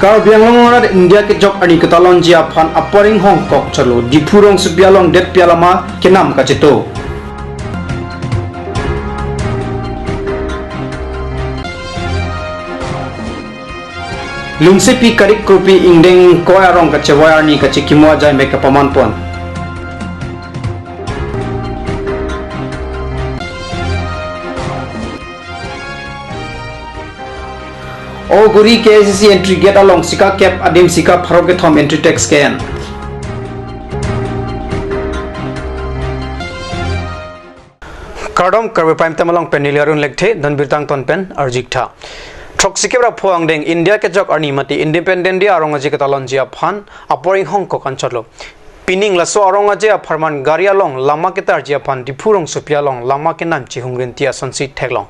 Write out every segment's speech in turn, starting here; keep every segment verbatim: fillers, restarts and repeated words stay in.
Karbi Anglong arat India kejok arni ketalonji aphan apor inghong kok chotlo, Diphu rongsopi along detpi alama kenam kachito. Lungsepi Karikropi ingdeng ingkoi arong kachevoi arni kachikimo ajai mek kapamanpon. Oguri K I C C entry gate along sika kep adim sika pharo kethom entry tax ke-en. Kardom, Karbi Prime Time along pen neli Arun Lekthe, don birta angton pen arjik tha. Throksikep ra pho angdeng India kejok arni mate Independent Day arong aje ketalonji aphan apor inghong kok anchotlo. Pining laso arong aje apharman gari along lama ketarji aphan Diphu rongsopi along lama kenam chihung rinti asonsi theklong.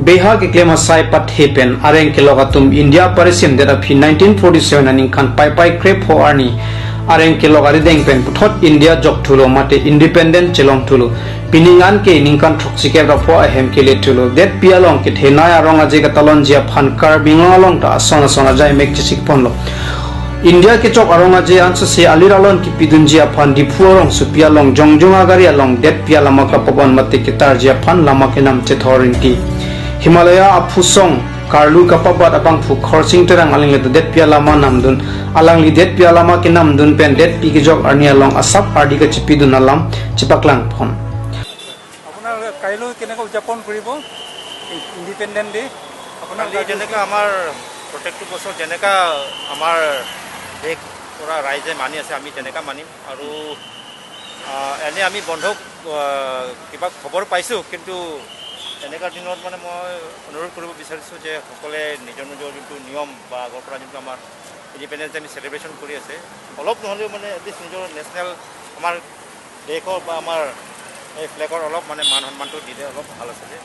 Beha keklem asai pathe pen areng kelok atum India parisim det aphi nineteen forty-seven aningkan Paipai krepho arni areng kelok arideng pen puthot India jok thulo mate independent chelong thulo. Pining anke ningkan throksikep ra pho ahem kele thulo. Detpi along kethenei arong aje ketalonji aphan Karbi Anglong along ta ason ason ajai mek chesik ponlo. India kejok arong aje ansose alir alon kipidunji aphan Diphu rongsopi along jongjong agari along detpi alama kapabon mate ketarji aphan lama kenam chethor rinti. Himalaya aphusong karlu kapabat abangphu Khorsing Terang alangli detpi alama namdun, alangli detpi alama kenamdun pen detpi kejok arni along asap ardi kachipidun alam chepaklang pon. আপোনাৰ কাইলৈ কেনেকৈ উদযাপন কৰিব independent day? আপোনাৰ কালি যেনেকৈ আমাৰ প্ৰত্যেকটো বছৰ যেনেকা আমাৰ দেশ পৰা ৰাইজে মানি আছে, আমি তেনেকা মানিম। আৰু, আহ, এনে আমি বন্ধক, আহ, কিবা খবৰ পাইছোঁ, কিন্তু এনেকুৱা দিনত মানে মই অনুৰোধ কৰিব বিচাৰিছোঁ যে সকলোৱে নিজৰ নিজৰ যোনটো নিয়ম বা আগৰ পৰা যোনটো আমাৰ ইণ্ডিপেণ্ডেন্স ডে আমি চেলিব্ৰেশ্যন কৰি আছে, অলপ নহ'লেও মানে এটলিষ্ট নিজৰ নেশ্যনেল আমাৰ দেশৰ বা আমাৰ এই ফ্লেগৰ অলপ মানে মান সন্মানটো দিলে অলপ ভাল আছিলে।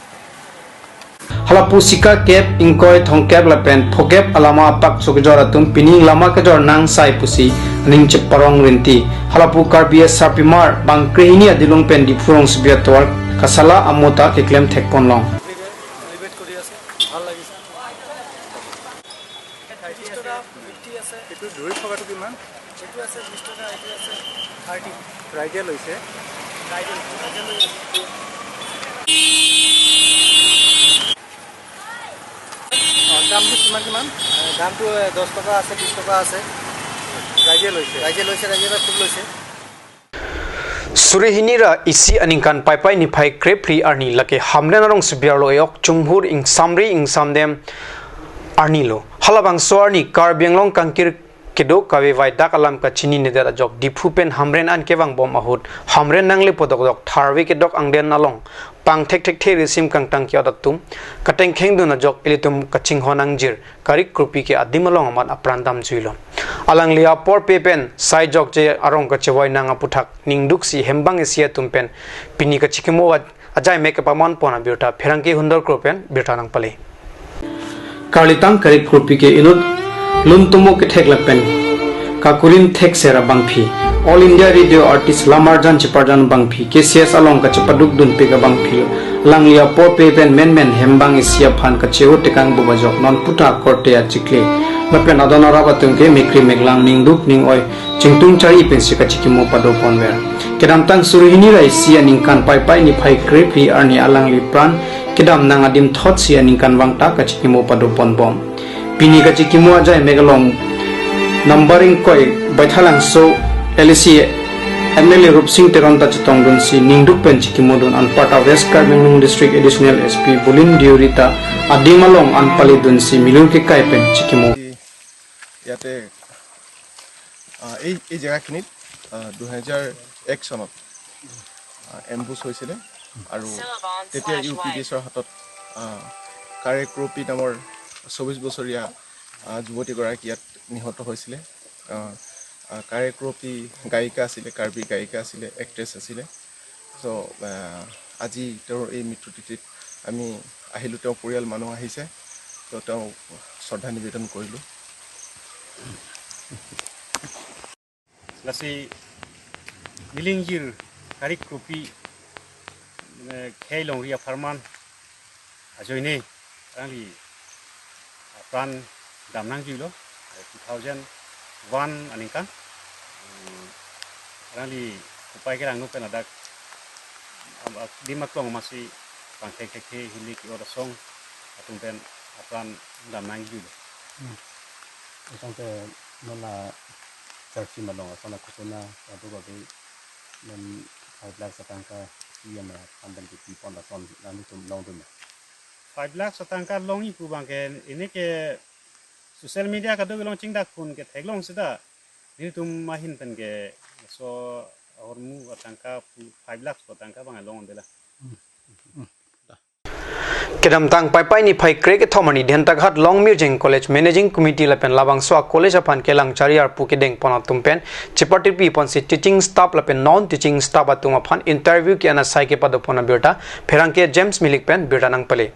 Halapu sika kep ingkoi thomkep lapen phokep alama apak chokjor atum pining lama kejor nang sai pusi aning cheparong rinti. Halapu Karbi asarpimar bang krehini adilong pen Diphu rongsopi atovar kasala amota keklem thekponlong. Celebrate কৰি আছে, ভাল লাগিছে। বিশ টকা ফিফটি আছে। এইটো দৈ থকাটো কিমান? এইটো আছে বিশ টকা, এইটো আছে থাৰ্টি। ৰাইজে লৈছে। ৰাইজে, ৰাইজে লৈ আছে। অ, দামটো কিমান, কিমান? এ, দামটো, এ, দহ টকা আছে, বিশ টকা আছে। ৰাইজে লৈছে। ৰাইজে লৈছে, ৰাইজে খুব লৈছে। Suri hini ra isi aningkan Paipai niphai krephli arni lake Hamren arongsopi arlo e-ok chunghur ingsamri ingsamdem arni lo. Halabangso arni Karbi Anglong kangkir kedo kavevai dak alam kachininedet ajok Diphu pen Hamren an kevangbom ahut Hamren nangle podokdok tharve kedok angden along pangthek thekthe risim kangtang ke-ot atum katengkhengdun ajok ilitum kachinghon angjir Karikropi ke adim along amat apran damjuilo. Alangli apor pe pen sai jokje arong kachevoi nang aputhak ningduksi hembang isi atum pen pini kachikimo a-, ajai mek kepamanpon abirta pherangke Hundor Kro pen birta nangpale. Karlitang Karikropi ke inut lun tumo kethek lapen kakurim thekser abangpi, All India Radio Artist Lamarjan Chiparjan abangpi, K C S along kachepadukdunpik abangpi, alangli apor pe pen menmen hembang isi aphan kache-o tekang bubajok non puta korte achikle lapen adon arap atum ke mekri meklang ningduk ning-oi chingtung chari pensi kachikimo padoponver. Kedamtang suri hini ra isi aningkan Paipai niphai krephli arni alangli pran kedam nang adim thotsi aningkanvang ta kachikimo padoponbom. Pini kachikimo ajai mek along number ingkoi Baithalangso L A C M L A Rupsing Teron ta chetongdunsi ningduk pen chikimodun anparta West Karbi Anglong District Additional S P Bulin Deuri ta adim along an palidunsi milur kekai pen chikimo. ইয়াতে, আহ, এই, এই জেগাখিনিত, আহ, দুহেজাৰ এক চনত, আহ, এম্বুছ হৈছিলে আৰু তেতিয়া ইউ পি ডি এছৰ হাতত, আহ, কাৰে ক্ৰপি নামৰ চৌবিছ বছৰীয়া, আহ, যুৱতীগৰাকী ইয়াত নিহত হৈছিলে। আহ, আহ, কাৰে ক্ৰপি গায়িকা আছিলে, কাৰ্বি গায়িকা আছিলে, এক্ট্ৰেছ আছিলে। চ', আহ, আজি তেওঁৰ এই মৃত্যু তিথিত আমি আহিলোঁ, তেওঁৰ পৰিয়াল মানুহ আহিছে, চ' তেওঁক শ্ৰদ্ধা নিবেদন কৰিলোঁ। Lasi nilingjir Karikropi, eh, khei longri apharman ajoine alangli apran Dam nangjuilo, two thousand one aningkan. Hmm, alangli kopai kerangno pen ladak, am, a, dim aklong masi pangthek thekthe hili ke-ot asong atum pen apran dam nangjuilo. Hmm. Asong te non la charchi malong asong la kutuna adu gabe non five lakh atangka C E M aphan pen kepi pon lason nanglitum longdun. Five lakh atangka longji pu abangke, ini ke social media kado kelong chingdak phun ke theklong seta. Nelitum ahin pen ke so ahormu atangka pu five lakh atangka abang along dela. Kedamtang Paipai niphai kre-kethom arni Dentaghat Longmirjeng College Managing Committee lapen labangso a-college aphan kelang chari arpu kedeng pon atum pen chepatirpi ponsi teaching staff lapen non teaching staff atum aphan interview ke-en asai kepado pon abirta pherangke James Milik pen birta nangpale.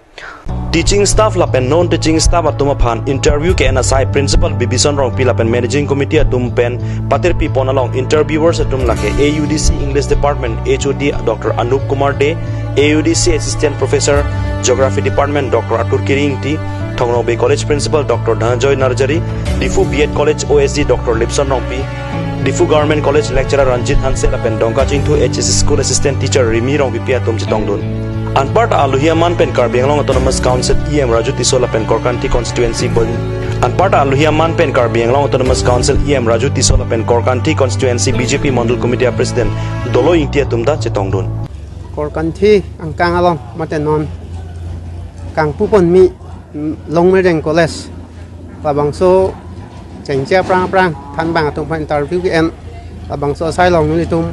Teaching staff lapen non teaching staff atum aphan interview ke-en asai Principal Bibison Rongpi lapen Managing Committee atum pen patirpi pon along interviewers atum lake A U D C English Department H O D Doctor Anup Kumar Dey, A U D C Assistant Professor Geography Department Doctor Atur Kiri Ingti, Thongnaobei College Principal Doctor Dhananjoy Narjari, Diphu B Ed College O S D Doctor Lipson Rongpi, Diphu Government College Lecturer Ranjit Hanse lapen Dongkachingthu H S School Assistant Teacher Rimi Rongpipi atum chetongdun. Anparta aluhi aman pen Karbi Anglong Autonomous Council E M Raju Tisso lapen Korkanthi Constituency bon, anparta aluhi aman pen Karbi Anglong Autonomous Council E M Raju Tisso lapen Korkanthi Constituency B J P Mondol Committee a President Doloi Ingti atum ta chetongdun. Korkanthi angkang along mate non kangpu ponmi, mm, Longmirjeng College labangso chengche aphrang aphrang thanbang atum aphan interview ke-en, labangso asai along nelitum,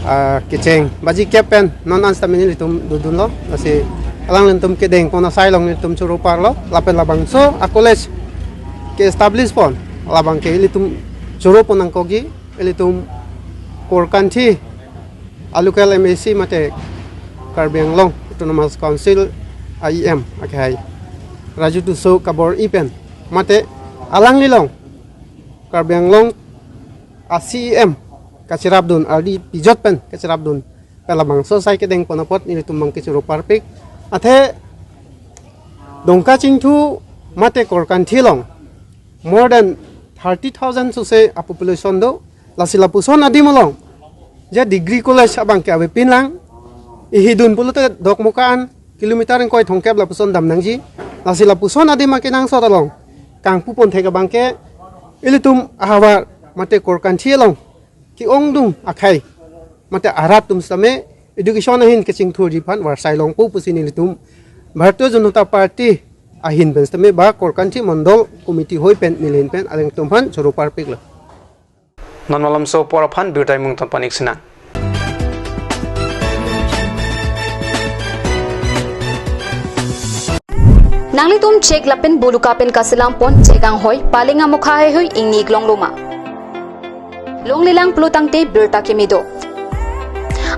ah, kecheng baji kep pen non an sitame nelitum dodunlo, lasi alanglitum kedeng pon asai along nelitum choro parlo, lapen labangso a-college ke-establish pon labang ke ilitum choro pon nangkokji, ilitum Korkanthi a-local M A C mate Karbi Anglong Autonomous Council a E M akehai Raju Tisso kabor-i pen mate alanglilong Karbi Anglong a-C E M kacherapdun, ardi pijot pen kacherapdun pen labangso asai kedeng pon apot nelitum abang ke choro parpik. Athe Dongkachingthu mate Korkanthi along more than thirty thousand sose a-population do. Lasi lapuson adim along je degree college abang ke avepinlang. Ihidun pulote Dokmoka an kilometer ingkoi thomkep lapuson dam nangji. Lasi lapuson adim akenangsot along kangpu pon thek abang ke ilitum ahavar mate Korkanthi along ke-ongdung akhei mate arat atum sitame education ahin kachingthurji aphan varsai longpo pusi nelitum Bharatiya Janata Party ahin pen sitame ba Korkanthi Mondol Committee hoi pen neli ahin pen alangtum aphan choro parpiklo. Non malomso apor aphan birta imung ton panik sinang. Nanglitum chek lapen buluka pen kaselam pon chek anghoi, paleng amokha heihui ingni ik longloma. Longlelang pulo tangte birta kimi do.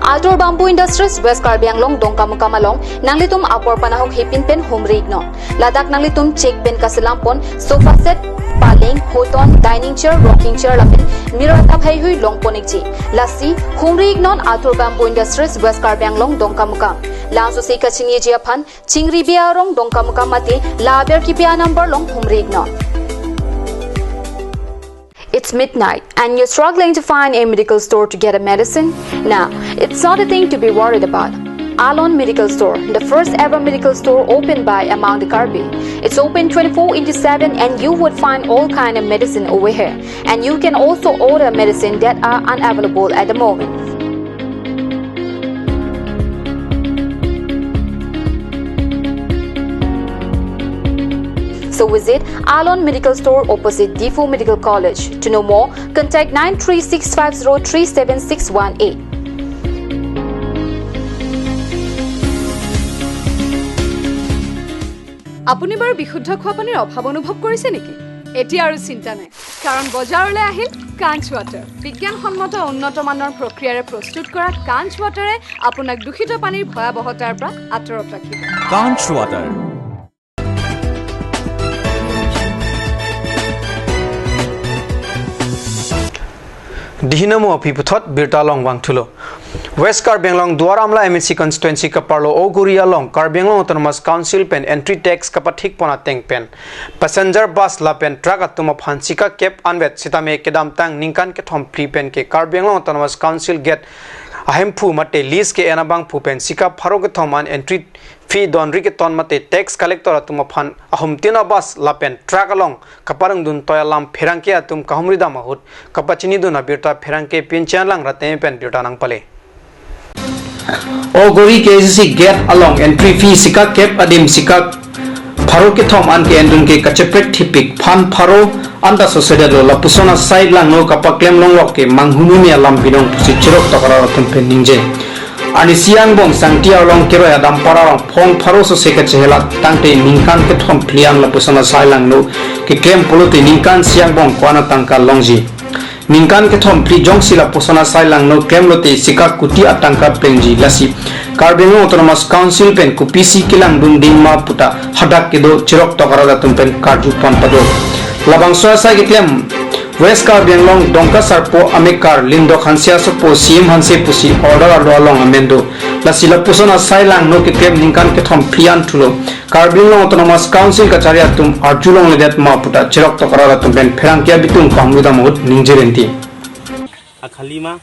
Atur Bamboo Industries, West Karbi Anglong, Dongkamukam along nanglitum apor panahok hepin pen humri iknon. Ladak nanglitum chek pen kaselam pon sofa set, paleng, hoton, dining chair, rocking chair lapen mirror tap heihui long pon ikji. Lasi humri iknon Atur Bamboo Industries, West Karbi Anglong, Dongkamukam. Langsosi kachiniji aphan Chingribe arong, Dongkamukam mate la aber kipi a-number along humri iknon. It's midnight and you're struggling to find a medical store to get a medicine? Nah, it's not a thing to be worried about. Alon Medical Store, the first ever medical store opened by Amang the Karbi. It's open twenty-four into seven and you would find all kind of medicine over here. And you can also order medicine that are unavailable at the moment. So visit Alon Medical Store opposite Diphu Medical College. To know more, contact nine three six five zero three seven six one eight. আপুনি বাৰু বিশুদ্ধ খোৱা পানীৰ অভাৱ অনুভৱ কৰিছে নেকি? এতিয়া আৰু চিন্তা নাই, কাৰণ বজাৰলৈ আহিল কাঞ্চ ৱাটাৰ। বিজ্ঞানসন্মত উন্নত মানৰ প্ৰক্ৰিয়াৰে প্ৰস্তুত কৰা কাঞ্চ ৱাটাৰে আপোনাক দূষিত পানীৰ ভয়াৱহতাৰ পৰা আঁতৰত ৰাখিব। Kanch Water. Dihinomo aphi puthot birta along vangthulo. West Karbi Anglong Duar Amla M A C constituency kaparlo Oguri along Karbi Anglong Autonomous Council pen entry tax kapathik pon ateng pen passenger bus lapen truck atum aphan sika kep anvet sitame kedamtang ningkan kethom phli pen ke Karbi Anglong Autonomous Council gate ahemphu mate lease ke-en abangphu pen sika pharo kethom an entry fee donri keton mate tax collector atum aphan ahumtin a-bus lapen truck along kaparongdun toya alam pherangke atum kahumri dam ahut kapachinidun abirta pherangke Pinchen Langra tame pen birta nangpale. Oguri K A C C gate along entry fee sika kep adim sika pharo kethom an ke-endun ke kacheprek thipik phan pharo anta sosedetlo, lapuson asai langno kapaklem longlok ke manghumuni alam binong pusi chirok tokara atum pen ningje. Arnisi angbong Sangti arlong keroi adampara arong phong pharo sose kachehela tangte ningkan kethom phli an lapuson asai langno keklem pulote ningkan isi angbong ko-an atangka longji. Ningkan kethom phli jongsi lapuson asai langno klemlote sika kuti atangka plengji, lasi Karbi Anglong Autonomous Council pen kopisi kelangdun ding ma puta hadak kedo chirok tokara atum pen karju pon pado. Labangso asai keklem West Karbi Anglong Dongka Sarpo amekar Lindok Hanse asopo C M Hanse pusi order arlo along amen do. Lasi lapuson asai langno keklem ningkan kethom phli an thulo Karbi Anglong Autonomous Council kachari atum arjulongledet ma puta chirok tokara atum pen pherangke abitung kahumri dam ahut ningje renti. Akhali ma?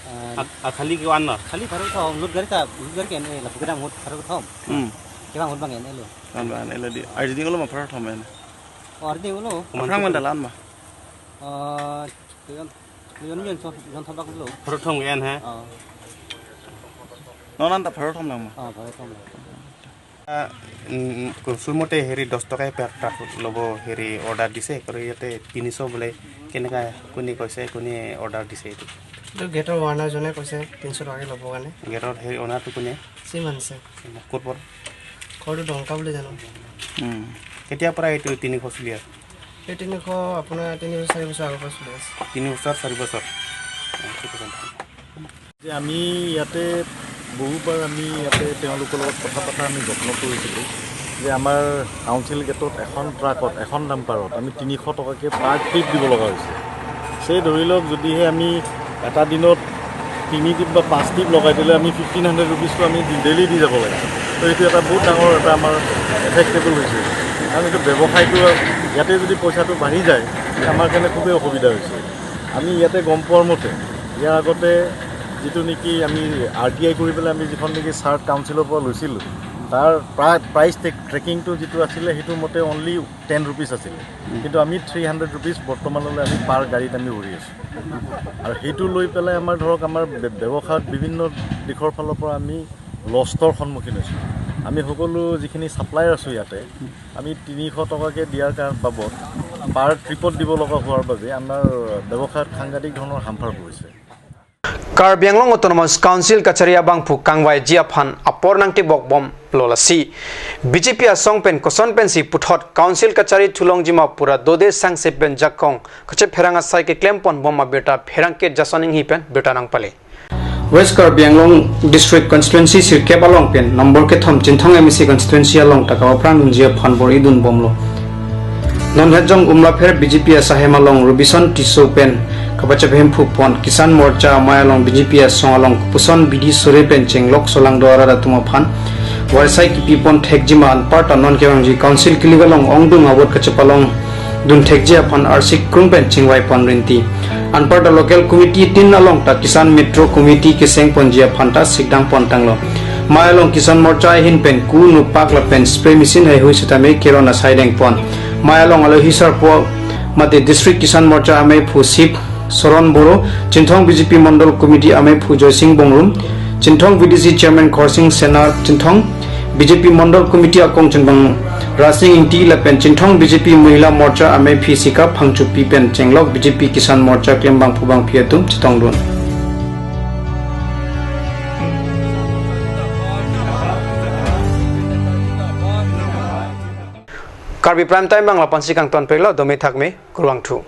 Ah. Ak-, akhali ke-an ma? Khali pharo kethom, lut gari ta, lut gari ke-en-e, lapu kedam ahut pharo kethom. Hmm. Kevang ahut bang en-e lo. An ba en-e lo di. Arjuding lo ma pharo kethom en. Oh, arjuding lo. Aphrang man dalan ma? Ah, tuyon, tuyon yon so, yon thobak lo. Pharo kethom en he? Oh. Non anta pharo kethom lang ma? Oh, pharo kethom lang. Ah, mm, mm, council মতে হেৰি দহ টকাই per truck ল'ব হেৰি order দিছে, কৰি ইয়াতে তিনিশ বোলে কেনেকা কোনে কৈছে, কোনে order দিছে এইটো? এইটো গেটৰ owner জনে কৈছে তিনিশ টকাকে ল'ব কাৰণে। গেটৰ হেৰি ownerটো কোনে? চিম আনছে। ক'ৰ পৰা? ঘৰটো ডংকা বুলি জানো। উম, কেতিয়াৰ পৰা এইটো তিনিশ চলি আছে? এই তিনিশ আপোনাৰ তিনি বছৰ, চাৰি বছৰ আগৰ পৰা চলি আছে। তিনি বছৰ, চাৰি বছৰ। অ, ঠিক আছে। যে আমি ইয়াতে বহুবাৰ আমি ইয়াতে তেওঁলোকৰ লগত কথা পতা আমি যত্ন কৰিছিলোঁ যে আমাৰ কাউন্সিল গেটত এখন ট্ৰাকত, এখন ডাম্পাৰত আমি তিনিশ টকাকৈ per trip দিব লগা হৈছে। সেই ধৰি লওক, যদিহে আমি এটা দিনত তিনি ট্ৰিপ বা পাঁচ ট্ৰিপ লগাই দিলে আমি ফিফটিন হাণ্ড্ৰেড ৰুপিজটো আমি ডেইলি দি যাব লাগে। তো এইটো এটা বহুত ডাঙৰ এটা আমাৰ এফেক্টেবল হৈছে, কাৰণ এইটো ব্যৱসায়টো ইয়াতে যদি পইচাটো বাঢ়ি যায়, আমাৰ কাৰণে খুবেই অসুবিধা হৈছে। আমি ইয়াতে গম পোৱাৰ মতে, ইয়াৰ আগতে যিটো নেকি আমি আৰ টি আই কৰি পেলাই আমি যিখন নেকি চাৰ্ট কাউন্সিলৰ পৰা লৈছিলোঁ, তাৰ প্ৰায় প্ৰাইচ ট্ৰেক-, ট্ৰেকিংটো যিটো আছিলে, সেইটো মতে অনলি টেন ৰুপিজ আছিলে। উম। কিন্তু আমি থ্ৰী হাণ্ড্ৰেড ৰুপিজ বৰ্তমানলৈ আমি পাৰ গাড়ীত আমি ভৰি আছোঁ। আৰু সেইটো লৈ পেলাই আমাৰ, ধৰক, আমাৰ ব্য-, ব্যৱসায়ত বিভিন্ন দিশৰ ফালৰ পৰা আমি লষ্টৰ সন্মুখীন হৈছোঁ। আমি সকলো যিখিনি ছাপ্লায়াৰ আছোঁ ইয়াতে, আমি তিনিশ টকাকৈ দিয়াৰ কাৰণ বাবদ পাৰ ট্ৰিপত দিব লগা হোৱাৰ বাবে আমাৰ ব্যৱসায়ত সাংঘাতিক ধৰণৰ হামফাৰ পৰিছে। Karbi Anglong Autonomous Council kachari abangphu kangvaiji aphan apor nangtebok bomlo, lasi B J P asong pen koson pensi puthot council kachari thulongji ma pura dode sangse pen jakong kachepherang asai keklem pon bom abirta pherangke Jason Inghi pen birta nangpale. West Karbi Anglong District Constituency sirkep along pen number kethom Chinthong M A C constituency along ta kapaphrangdunji aphan bor-idun bomlo. Non het jong Umlapher B J P asahem along Robison Tisso pen kapachap hemphu pon Kisan Morcha amei along B J P asong along kopuson bidi sore pen chenglok solang do arat atum aphan varsai kipi pon thekji ma anparta non kevangji council kilik along ongdung avot kachepalongdun thekji aphan arsik krung pen chingvai pon rinti. Anparta local committee tin along ta Kisan Metro Committee keseng ponji aphan ta sikdang pon tanglo. Mei along Kisan Morcha ahin pen ku, nupak lapen spray machine heihui sitame keron asai deng pon. Mei along alohi sarpo mate District Kisan Morcha ameiphu Sip Soron Boro, Chinthong B J P Mondol Committee ameiphu Joysing Bongrung, Chinthong V D C Chairman Khorsing Sena, Chinthong B J P Mondol Committee akongchunbang Rasing Ingti lapen Chinthong B J P Mahila Morcha ameiphi Sika Phangchopi pen chenglok B J P Kisan Morcha klembangphu bangphi atum chetongdun. Karbi Prime Time bang lapu-ansi kangton peklo, dome thakme, kurvangthu.